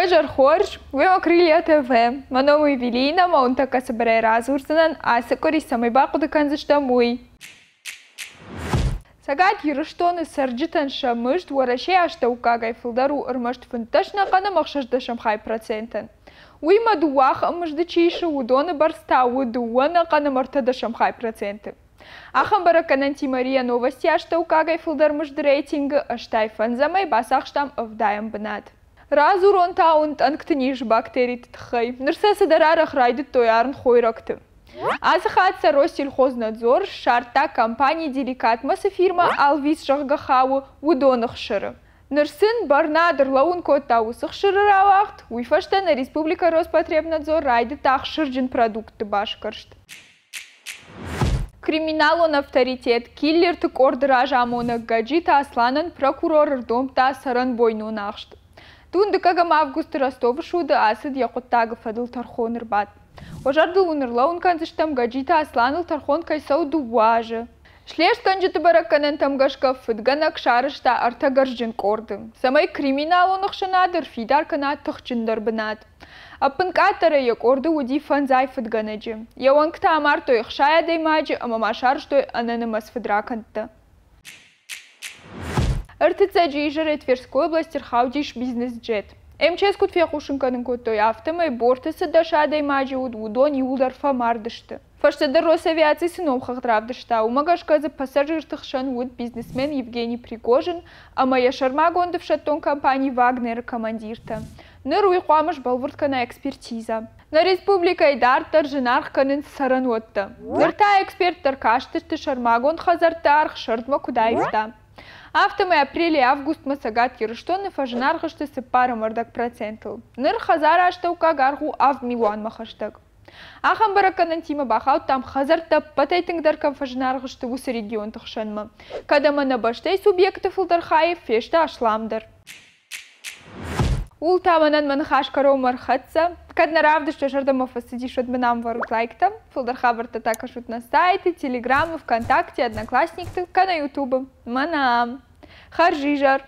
Уе зӕр хорз, уе Крылья ТВ. Мӕ ном у Эвелина, ӕмӕ уын тӕккӕ цыбырӕй радзурдзынӕн, ацы къуыри цӕмӕй бахъуыды кӕндзыстӕм, уый. Цӕгат Ирыстоны цӕрджытӕн сӕ мызд Уӕрӕсейы астӕуккагӕй фылдӕр у ӕрмӕст 15 ӕнӕхъӕн ӕмӕ 60 хай процентӕн. Уыимӕ дыууӕ ахӕм мызды чи исы, уыдоны бӕрц та у дыууӕ ӕнӕхъӕн ӕмӕ ӕртӕдӕсӕм хай проценты. Ахӕм бӕрӕггӕнӕнтимӕ РИА Новости астӕуккагӕй фылдӕр мызды рейтингы 85-ӕй бацахстам ӕвдайӕм бынат. Радзурон та уын тъӕнгты низ бактериты тыххӕй. Ныр сӕ цыдӕр арӕх райдыдтой арын хойрӕгты. Ацы хатт сӕ Россельхознадзор ссардта компани Деликатмӕ цы фирмӕ Алвис, зӕгъгӕ, хауы, уыдоны хсыры. Ныр сын бӕрнад ӕрлӕууын кодта уыцы хсыры рауагъд, уый фӕстӕ нӕ республикӕ Роспотребнадзор райдыдта ӕхсырджын продуктты басгӕрст. Криминалон авторитет киллерты къорды разамонӕг Гӕджиты Асланӕн прокурор ӕрдомдта цӕрӕнбойнон ахст. Дун дыккӕгӕм августы Ростовы суды ацыд йӕ хъуыддагы фӕдыл тӕрхоны рбадт. Уӕ зӕрдыл уын ӕрлӕууын кӕндзыстӕм, Гӕджиты Асланыл тӕрхон кӕй цӕуы дыууӕ азы. Слестгӕнджыты бӕрӕггӕнӕнтӕм гӕсгӕ фыдгӕнӕг сарӕзта ӕртӕ гарзджын къорды, цӕмӕй криминалон ӕхсӕнады ӕрфидар кӕна тыхджындӕр бынат. Ӕппынкъаддӕрӕй йӕ къорды уыди фӕндзай фыдгӕнӕджы. Йӕ уӕнгтӕ амардтой 60 адӕймаджы ӕмӕ ма сарӕзтой ӕнӕнымӕц фыдракӕндтӕ. Ӕртыццӕджы изӕрӕй Тверской областы ӕрхаудис бизнес-джет. МЧС куыд фехъусын кӕнын кодтой, афтӕмӕй борты цы дӕс адӕймаджы уыд, уыдон иууылдӕр фӕмард сты. Фӕстӕдӕр Росавиаци цы номхыгъд равдыста, уымӕ гӕсгӕ дзы пассажирты хсӕн уыд бизнесмен Евгений Пригожин ӕмӕ йӕ сӕрмагонд ӕфсӕддон компани «Вагнер-ы» командиртӕ. Ныр уый хъуамӕ сбӕлвырд кӕна экспертизӕ. Нӕ республикӕйы дарддӕр зынаргъ кӕнынц цӕрӕнуӕттӕ. Ныр та эксперттӕ ӕркастысты сӕрмагонд хӕдзӕртты аргъ сӕрдмӕ куыд аивта. Афтӕмӕй апрелӕй-августмӕ Цӕгат Ирыстоны фӕзынаргъ сты 4,5 процентыл. Ныр хӕдзары астӕуккаг аргъ у авд милуанмӕ хӕстӕг. Ахӕм бӕрӕггӕнӕнтимӕ бахаудтам хӕдзӕрттӕ ӕппӕтӕй тынгдӕр кӕм фӕзынаргъ сты, уыцы регионты хсӕнмӕ. Кӕд ӕмӕ нӕ бӕстӕйы субъектты фылдӕр хайы фесты асламдӕр. Ууыл та мӕнӕн мӕ ныхас кӕронмӕ ӕрхӕццӕ. Кӕд нӕ равдыст уӕ зӕрдӕмӕ фӕцыдис, уӕд мын ам вӕрут лайктӕ. Фылдӕр хабӕрттӕ та кӕсут нӕ сайты, Телеграмы, ВКонтакте, Одноклассникты кӕнӕ Ютубы. Мӕнӕ ам. Хӕрзизӕр!